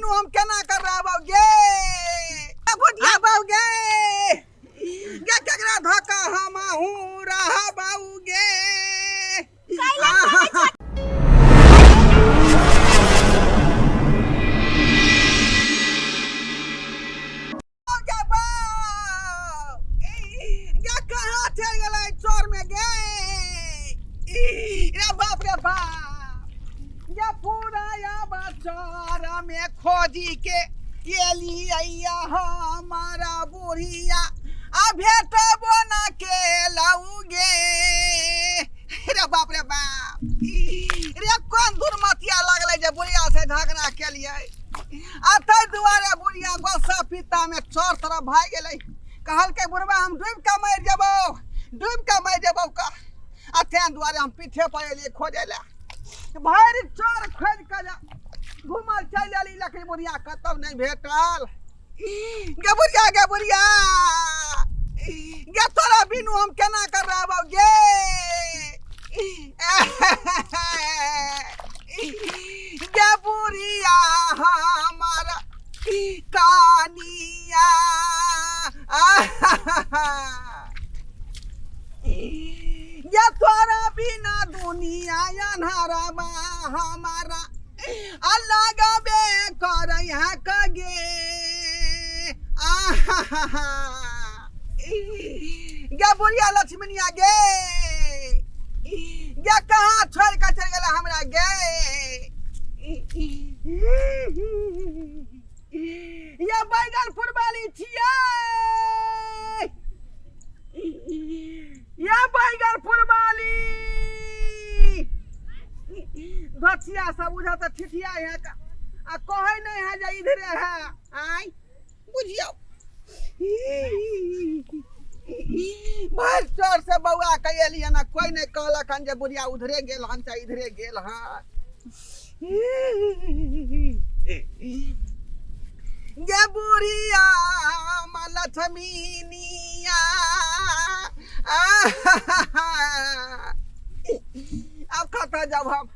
बिनु हम केना कर रहबौ गे भुटिया बाबू गे गे केकरा धोखा हम हूँ रहबौ गे। गे बाप गे, कहाँ चल गेलै चोर में गे? रे बाप रे बाप, ये पूरा या चोर में खोजी के एलिया हमारा बुढ़िया, आ भेटबो ना के लाऊगे। रे बाप रे बाप रे, कोन दुर्मतिया लगलै जे बुढ़िया से झगड़ा केलियै, आ ताहि दुआरे बुढ़िया गोस्सा पित्ता में चोर तरफ भागि गेलै। कहलकै बुढ़बा हम डूबि कऽ मरि जेबौ, डूबि कऽ मरि जेबौ का, आ ताहि दुआरे हम पीछे पर एलियै खोजै लए। भरि चोर खोजि कऽ जे घुमल चलि एली, लेकिन बुढ़िया कतौ नहि भेटल। गे बुढ़िया, गे बुढ़िया गे, तोरा बिनु हम केना कर रहबौ गे? गे बुढ़िया हमार कानिया, ये तोरा बिना दुनिया अन्हारा बा हमारा, अल्लाह गबे करे है कगे। आहा गे बुढ़िया लक्ष्मणिया गे, गे कहाँ छोड़ के चल गेला हमरा गे? ये बैगनपुर वाली छियै, ये बैगनपुर वाली धोतिया सब उधर तऽ ठिठिया है का, आ कहै नहीं है जे इधरे है। आय बुझियौ, भरि चोर से बौआ के एलियै ना, कोई नहीं कहलक हन जे बुढ़िया उधरे गेल हन चाहे इधरे गेल हन। गे बुढ़िया लक्ष्मीनिया, अब कतऽ जाउ हम?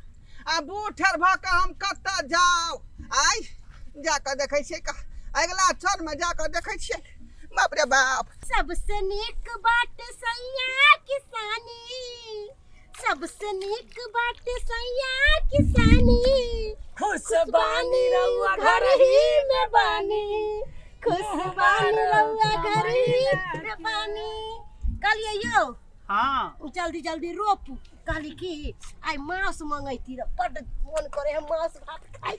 आ बूढ़ ठेर भऽ कऽ हम कतऽ जाउ? आइ जा कऽ देखै छियै, अगिला चरमे जा कऽ देखै छियै। बाप रे बाप। सबसे नीक बाट सैया किसानी, सबसे नीक बाट सैया किसानी, खुश बानी रउआ घर ही में बानी, खुश बानी रउआ घर ही में बानी। कहलियै यौ। हाँ। जल्दी जल्दी रोपू। कहली कि आइ मांस मंगैती रह, बड्ड मन करे हम मांस भात खाइ।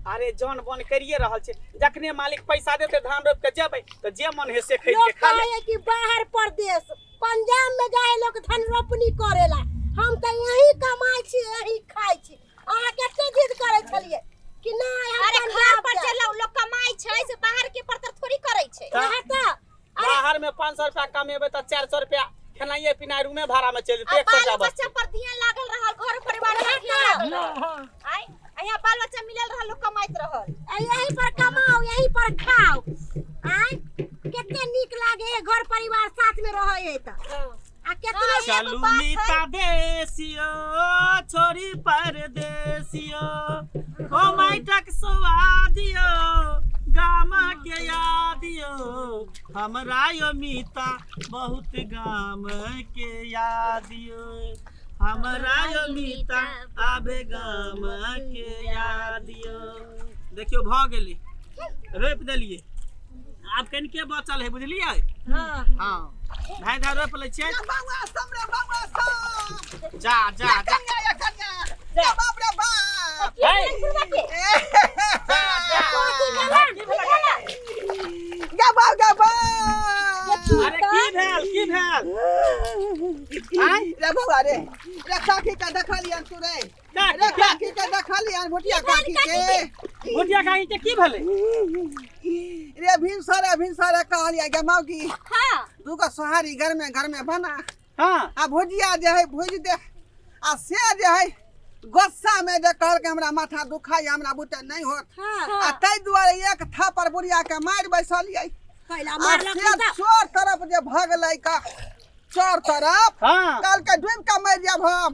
अरे जौन बन करिए रहल छै, जखने मालिक पैसा देते धान रोप के जेबै तऽ जे मन है से खरीद लोग के खा ले। कहे कि बाहर परदेश पंजाब में जाए लोग धान रोपनी करेला, हम तऽ यही कमाइ छी यही खाइ छी। अहाँ कते जिद करै छलियै कि नहि हम अरे घर पंजाब पर जायब। जे लोग कमाइ छै से बाहर के पर तऽ थोड़ी करै छै। तऽ वएह तऽ। अरे बाहर में 500 रुपया कमेबै तऽ 400 रुपया खेनाइए पिनाइ रूमे भाड़ा में चलि आ जेतै, 100 बाल रुपया बच्चा बचतै। पर ध्यान लागल रहल, घर परिवार पर ध्यान लागल रहल। आइ आ यहाँ बाल बच्चा मिलल रहल, लोग कमाइत रहल। आ यही पर कमाओ यही पर खाओ। आय कते नीक लागे है घर परिवार साथ में रहे है त। आ केतना एगो चलू बात है। मीता देसियो छोरी परदेसियो, ओ माइटक सुआदियो गाम के यादियो, हमरा यो मीता बहुत गाम के यादियो, हमरा यो मीता आबे गाम के यादियो। देखियो भऽ गेलै, रोपि देलियै, आब कनिके बचल है, बुझलियै? हां हां, धाय धाय रोपि लै छियै। बौआ सब रे, बौआ सब। जा जा जा। कन्या या कन्या या, बाप रे बाप। हे। जा जा। गे बाप, गे बाप। अरे की भेल, की भेल? आय रे बौआ रे, रे काकी के देखलियन तू रे? काकी रे काकी के देखलियन, भुटिया काकी के? भुटिया काकी के की भेलै रे? भिनसरे भिनसरे कहलियै गे मौगी, हाँ, दूगो सोहारी घर में घर में बना, हाँ, आ भुजिया जे है भुज दे, आ से जे है गुस्सा में जे कहलकै हमरा माथा दुखाइ, हमरा बुते नहीं होत, हाँ, आ ताहि दुआरे एक थापर बुढ़िया के मारि बैसलियै। कैला आ मारलक? से चोर तरफ जे भगलै का चोर तरफ, हाँ, कहलकै डूबि के मरि जायब हम।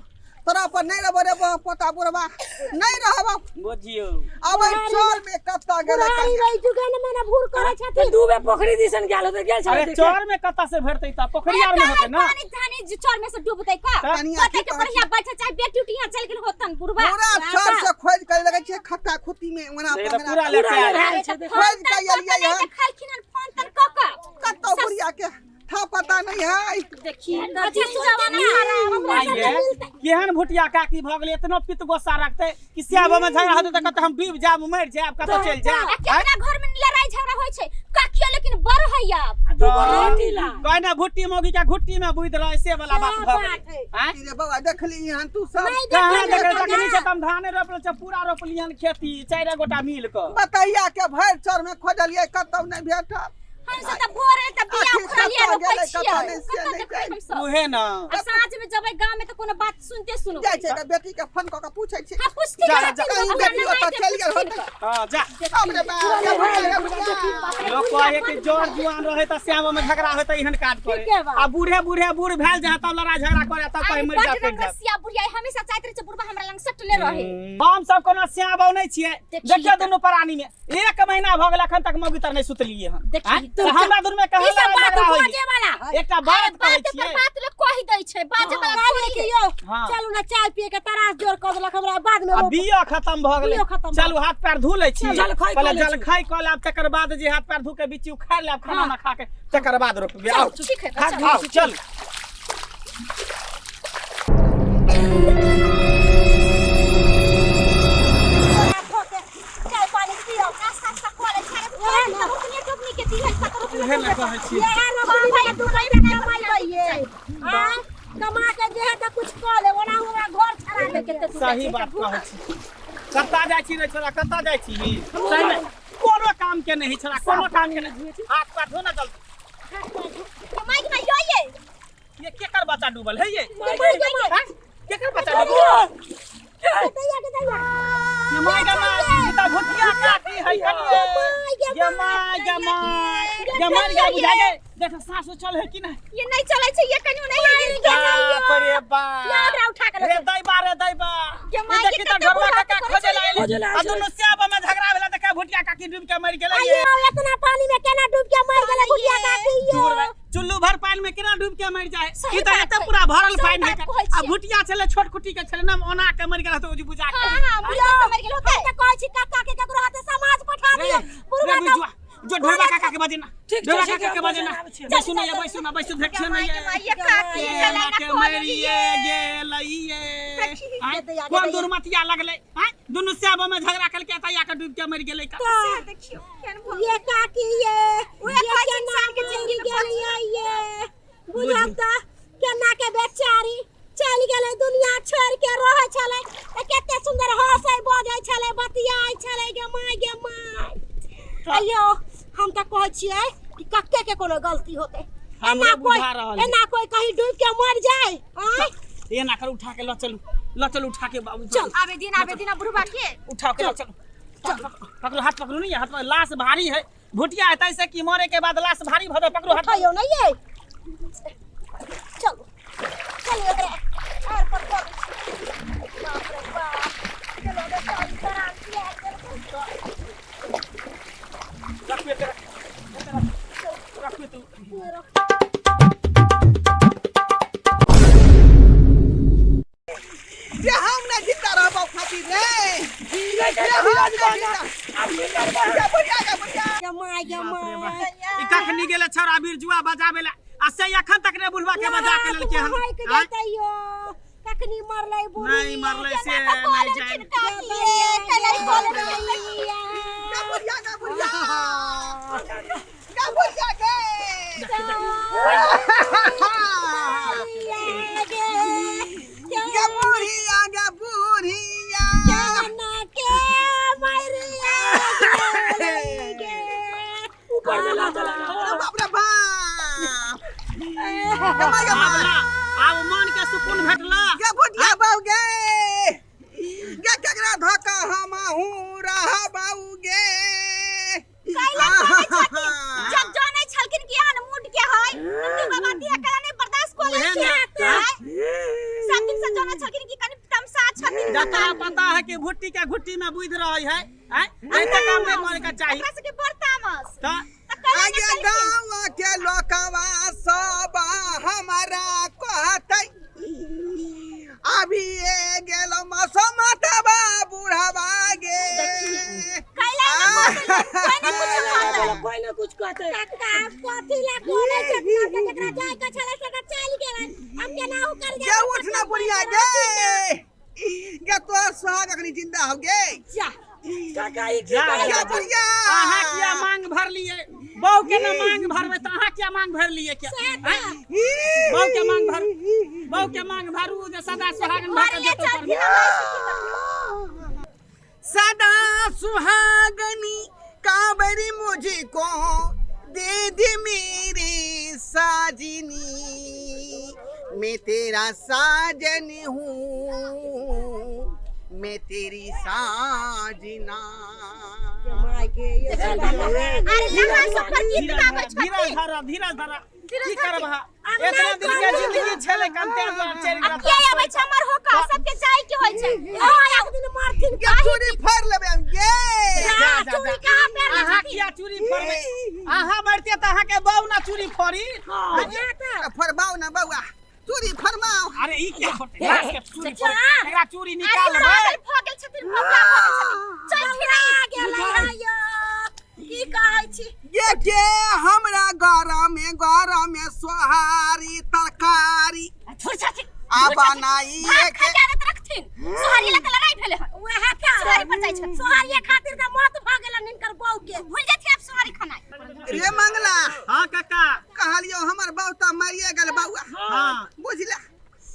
तोरा पर नहीं रहबो रे पोता बुढ़वा नहीं रहबो। बुझियो अब चोर में कत्ता गेलै बुढ़ारी रहि जुगन में ना भूर करै छथिन। डूबे पोखरी दिसन गेल होते, गेल छलै अरे देखे। चोर में कत्ता से भेटतै त पोखरी आर में होतै ना। पानी धानी जे चोर में से डूबतै का कनिया कते की के कहै बढ़िया बच्चा चाहे बेटी उटी यहाँ चल गेल होतन बुढ़वा। पूरा चोर से खोज कर लगै छै खत्ता खुत्ती में ओना से तऽ पकड़ा पूरा लेके पूरा आयल। लहरायल छै देखो। खोज के एलियै हन। खालखिन हन फोन तन क क कत्तो बुढ़िया के था पता नहीं है। देखी अच्छा जमाना खराब। आइये केहन भुटिया काकी भऽ गेलै, एतनो पित्त गोस्सा रखतै कि स्याब में झगड़ा होतै तऽ कहतै हम डूबि जायब मरि जायब कतऽ चलि जायब। आ केकरा घर में लड़ाई झगड़ा होय छै काकियो, लेकिन बड़ है आब। आ दूगो रोटी ला कहै ने भुट्टी मौगी के घुट्टी में बुझि रहै से वाला बात भऽ बात गेलै। है। आँय? रे बौआ देखली हन तू सब नहीं कहाँ देखलियै देखै कनिया। तखनी से तम धाने रोपल छै, पूरा रोपलियन खेती चारि गोटा मिल कऽ। बतैया के भरि चोर में खोजलियै कतौ नहीं भेटल। हम सब तऽ भोरे तऽ बिया आखिर उखड़लियै कतऽ रोपै गेलै, छियै। कतऽ नहि से कतऽ नहि देखबै जानि। हम सब? उहे ना आ साँझ में जेबै गाँव में तऽ कोनो बात सुनते सुनबै। जाइ छै तऽ बेटी के फोन कऽ के पूछै छी। हाँ पूछती जा, रहथिन, जा। कहीं हमरा बेटी नहि ओतऽ ते चलि गेल पूछथिन। होतै। हाँ जा। बाप रे बाप, गे बुढ़िया, गे बुढ़िया। लोक कहे कि जर जुआन रहे तऽ श्याम में झगड़ा होय तऽ एहन काज करे, ठीके बात। आ बूढ़े बूढ़े बूढ़ भेल जाय तब लड़ाई झगड़ा करे तब कहे अरे मरि जा बड कटि रंग जा। रसिया बुढ़िया हमेशा चाहैत रहै छै बुढ़बा हमरा लंग सटले रहे। हम सब कोनो श्याम नहि छियै। देखी देखियौ तऽ। दुनू प्राणी में एक महीना भऽ गेल अखन तक मौगी तर नहि सुतलियै हन। देखी आँय? तऽ तऽ हमरा दुनू में कहाँ ई सब लड़ाई बात झगड़ा होइए? बाजे वाला एकटा बात अरे कहै बात पर छियै। बात लोक कहि दै छै, बाजे वाला कहलियै थोड़ी कि है। यौ हाँ। चलू ना चाय पिए के तरास जोर कऽ देलक हमरा बाद में आ रोप। बियो खत्म भऽ गेलै। बियो खत्म भऽ चलू हाथ पैर धो लै छी, जलखै कऽ पहिले लै छी। जलखै कऽ लेब तकर बाद जे हाथ पैर धो के बिच्ची उखाड़ि लेब खाना उना खा के तकर बाद रोपबै। आउ ठीक है हाथ चलू। आउ चल। धो के चाय पानी पियो। नाश्ता वास्ता कऽ लै छै। अरे उएह ने। रोपनी टोपनी के दिहल तक रोपनी उहे ने कहै छी। इएह रोपनी में दू महीना कमाइबै। आँय? कमा के जे है तऽ कुछ कऽ लेब, ओना हमरा घर छड़ा देके। सही बात कहै छी। कतऽ जाइ छी रे छोरा, कतऽ जाइ छी? सही में कोनो काम के नहीं छोरा, कोनो काम के नहीं। हाथ पैर धो ना जल्दी। माइक में यो ये ये केकर बच्चा डूबल है ये? गे माय। हाँ? केकर बच्चा डूबल? दैया के दैया। ये my गे my, ई तऽ भुतिया काकी है कनिये। My गे गे my गे my, गे मर गेल बुझा गे। देख सासु चल है कि नहीं? ये नहीं चलै छै, ये कनियो नहीं है। बाप रे बाप। या ओकरा उठा के रे दैबा रे दैबा। गे my ई देखी के तऽ कते घरवा बुढ़ा काका के खोजे ला खोजे ला आयल। आ आयल। दुनू स्याब में झगड़ा भेला तऽ भुटिया काकी डूब के मरि गेलै ये। आइयो इतना पानी में केना डूब के मर गेलै बुढ़िया काकी यो? दूर भाई, चुल्लू भर पानी में केना डूब के मरि जाए? सही ई तऽ बात एते है। पूरा भरल सही पानि है। बात कहै आ छियै। भुटिया छलै छोट कुटी के छलै ना, ओना के मरि गेल तऽ ओ जे बुझा के। हां हां बुढ़िया के मरि गेल होतै। हम तऽ कहै छी काका के ककरो हाथे समाज पठा रे दियौ। बुढ़वा रे तऽ बिजुआ, जो ढोरबा काका के बजे ना, ठीक छै, ढोरबा ठीक काका छै, के बजे ना। आबै छियै। बैसू ना ये, बैसू ना, बैसू देखियौ ना माय ये। के माय ये काकी ये के ना लाइना के खोल मरिए गेलैये। आँय, दैया, कोन दैया। दुर्मतिया लगलै? आँय, दुनू स्याब में झगड़ा केलकै तऽ के डूब के मरि गेलै का। देखियौ केहन भऽ ये काकी ये उहे ये कहै छै केना इंसान के मरि जिंदगी में गेलियै ये? बुझब तऽ केना के बेचारी चलि गेलै दुनिया छोड़ि के। रहै छलै तऽ कते सुन्दर हँसै बजै छलै, बतियाइ छलै। गे my गे my. अइयो हम तऽ कहै छियै कि कक्के के कोनो गलती होतै। हमरो एना कोई बुझा रहल है। एना कोई कहीं डूब के मर जाए? आँय? एना कर उठा के ल चलू, ल चलू उठा के बाबू। चल। आबे दिन, आबे दिन बुढ़बा के। उठा के ल चलू। पकड़ो हाथ, पकड़ो नहीं हाथ में, लाश भारी है। भुटिया है तैसे कि मरे के बाद लाश भारी भऽ जाए। पकड़ो हाथ। उठाइयो नहीं ये, चलो चलो एकरा आर पर कऽ दै छी। बाप रे बाप, चलो बेचारी तरान किया गेल। रखू एते, रखू, रखू तू। जे हम नहीं जिंदा रहबो खातिर रे। जियै छै जे हम धीरज नहीं बाना। जिंदा। आब की करबै? गे बुढ़िया, गे बुढ़िया। गे my गे बाप रे my. बाप। ई कखनी गेलै छौड़ा बिरजुआ बजाबे ला आ से अखन तक ने बुढ़वा के बजा के लेलकै हन। महक आँय? जेतै यो, कखनी मरलै बुढ़ी? नहीं मरलै से नहीं जानि। काकी ये कैला कॉल गे बुढ़िया, गे बुढ़िया, गे बुढ़िया, गे गे बुढ़िया, गे बुढ़िया। ऊपर में ला चला। अरे बाप रे बाप, गे my गे आब my. ना, आब मन के सुकून भेटला। गे बुढ़िया बाबू गे, गे केकरा धोखा हम हूँ रहबाऊ गे? कैला करै छथिन? जब जानै छलखिन कि एहन मूड के है तऽ तू बाबा दिया कला नहीं बर्दाश्त कऽ लै उहे छै। ने, आँय? सब दिन से जानै छलखिन कि कनि जब तोरा पता है कि भुट्टी के घुट्टी में बुझ रही है, हैं? एते काम नहीं करे के चाही। ओकरा सबके बड़ तामस। त तऽ कैला आगे ने केलखिन? गाँव के लोकवा सब हमारा कहतै, अभी ये गेल मसमतबा बुढ़ावा गे। कैला ने कहतै? कोइ ने कुछ कहतै। कोई ना कुछ कहते। काका, कथी ला कोने छै अपना के? जकरा जाय के छलै से तऽ चलि गेलै, हम केना हो कर गे उठना बुढ़िया गे, गे तोहर सुहाग अखनी जिंदा हो गे। जा। काका, ई की जा, कहै गे छै? बुढ़िया, अहाँ किया मांग भरलिए? बहू के ना मांग भरबै तऽ अहाँ किया मांग भरलिए? किया हैं? बहू के मांग भर, बहू के मांग भरू जे सदा सुहागन भऽ के भरले जेतौ। चलथिन पर हमरा। सदा सुहागनी कांवरी मुझको दे दे मेरे साजनी, मैं तेरा साजन हूँ, मैं तेरी साजना। अरे लहान सब पर गीत गाबै धीरज छथिन। धर, धीरज धर। धीरज की धर। करब अहाँ? एतना दिन के जिंदगी छलै, कमते चलि आ के अबै छै हमर होका? सबके जाय के होइ छै। ओ एक दिन मरथिन। गे चूड़ी फाड़ लेबै हम गे। जा, जा, जा। चूड़ी कहाँ पेरले अहाँ छथिन? किया चूड़ी फड़बै? अहाँ मरतियै तऽ अहाँके बहू ना चूड़ी फड़ी। फरमाओ ना बउआ, चूड़ी फरमाओ। अरे ई किया फड़तै? लाश के चूड़ी जा। फड़तै? एकरा चूड़ी अरे निकालबै। पागल भऽ गेल छथिन, भौंका भऽ गेल छथिन। चलथिन। आ गेलै आयो, की कहै छी? ये के हमरा घर में सोहारी तरकारी थोड़ छथिन। आ बनाई भात के खाय के आदत रखथिन। सोहारी लऽ के लड़ाई भेलै हन। वएह तऽ सोहारी पर जाइ छथिन। सोहारिये खातिर तऽ मौत भऽ गेलनि हिनकर बहू के। भूल जेथिन आब सोहारी खानाइ। रे मंगला। हाँ काका। कहलियो हमर बहू तऽ मरिए गेल बउआ। हाँ। बुझला,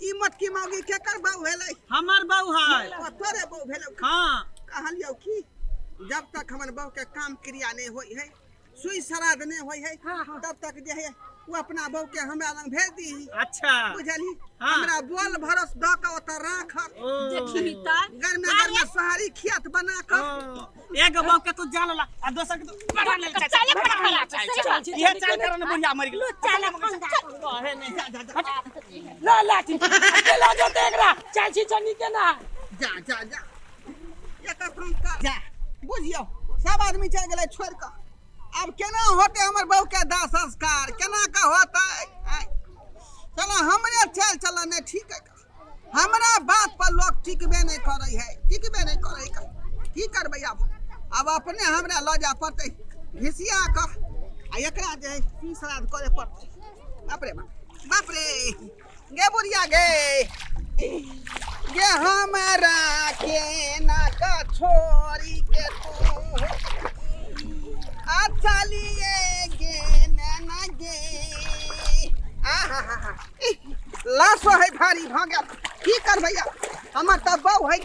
ई मोटकी मौगी केकर बहू भेलै? हमर बहू है। ओ तोरे बहू भेलौ? हाँ। कहलियो कि जब तक हमर बहू के काम क्रिया नहीं होई है, सुई श्राद्ध नहीं होई है, तब तक जे है वो अपना बहू के हमरा लग भेज दी। अच्छा। बुझली? हाँ। हमरा बोल भरोस दऽ के ओतऽ राखब। ओ। देखी तऽ। गरमे गरमे सोहारी खियात बना कऽ। ओ, एगो बहू के तू जान ला आ दोसर के तू बना लेल चाहे। चाले पर खड़ा चाहे। छै। इहे चाल करन बुढ़िया मरि गेल। चाले फंदा। कहे नहीं। जा जा जा। ला लाठी के ला जो एकरा चाय छी चनी के ना। जा जा जा, एकर संस्कार जा। बुझियौ, सब आदमी चलि गेलै छोड़ि कऽ। आब केना होतै हमर बहू के दाह संस्कार, केना के होतै? आँय? चलो हमरे चल चल, नहि ठीक है। हमरा बात पर लोक टिकबे नहि करै है, टिकबे नहि करै है। की करबै आब? आब अपने हमरा लऽ जाय पड़तै घिसिया कऽ आ एकरा जे है सुई श्राद्ध करे पड़तै। बाप रे बाप, बाप रे। गे बुढ़िया गे, गे हमरा के ना का छोड़ी के तू आ चलिए गे नैना गे। आहा, लाशो है भारी भऽ गेल। की करबै आब? हमर तऽ बहू है।